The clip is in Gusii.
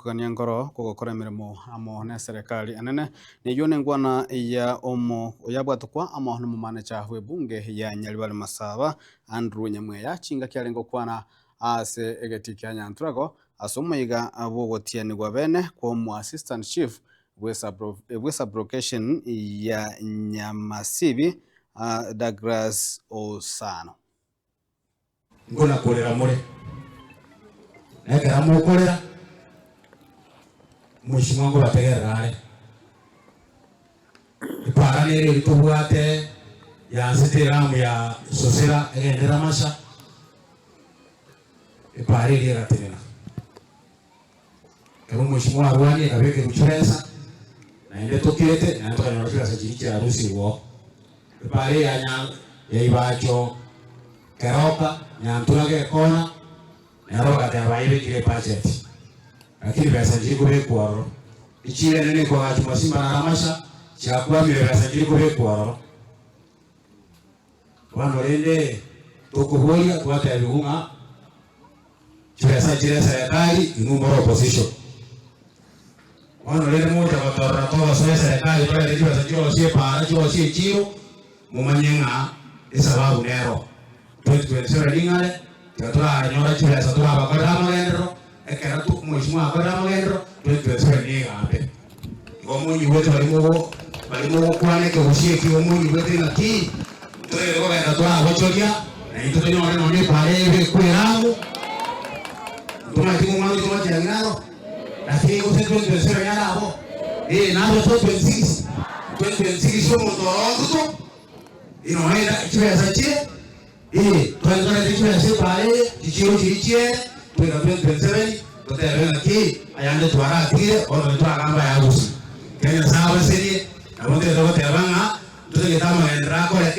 Kogania nkoro kw'ogokora emeremo amo neserekari enene, neyio nenkwana ya omo oyabwatokwa amo nomomanecha bw'ebunge ya Nyaribari Masaba, Andrew Nyamweya, chingaki arenge gokwana ase egetii kia Nyanturago ase omoiga bw'ogotianigwa bene kw'omo assistant chief bw'esublocation ya Nyamasibi, Douglas Osano. Nkona-korera more, na ekero mokorera, Omweshimiwa nkobategerera are. Epaara nere eria tobwate yansete eramu ya Sosera egende Ramasha, epaara eria egatenena. Ekero Omweshimiwa arwanie ekabekerwa chibesa, naende tokirete, naende tokanyora chibesa chiria chiarusigwe oo. Epaara eye ya nya ya Ibacho, Keroka, Nyanturage ekona, nero bagateba bayebekire ebudget, lakini besa nchiri kobekwa ororo. Echiro enene ekoagachwa Masimba na Ramasha, chiakwamire besa nchiri kobekwa ororo. Bono rende tokoboria twatebiwa ng'a chibesa chire eserekari inwe more opposition. Bono rende mogocha gotorora togosoa eserekari torete chibesa chirosie epaara chirosie echiro, momanye ng'a esababu nero. 2027 ning'are tiga toranyora chibesa torabakorere amagenderero, ekero to omweshimiwa akorire amagenderero 2027 nigambe. Igo monyigwete baria mogo baria mogokwana ekegusii eki igo monyigwete ng'aki ntoraire kogenda torabochoria na intwe tonyore nonya epaara eye ebekwe eramu, ntomanyeti ng'a omwana oito matiang'i naro, lakini gose 2027 naro abo, ee naro 2026, 2026 omonto oro Ruto, Inoe chibesa chire, ee, twari torete chibesa epaara eye, chichiiro chiria chiere, toika 2027, totebe ng'aki ayande twaratigire, bono naende toragamba aya gusii. Ekero Nyasae abaserie, nabo ntagete goteba ng'a ntotagete amagenderero akore.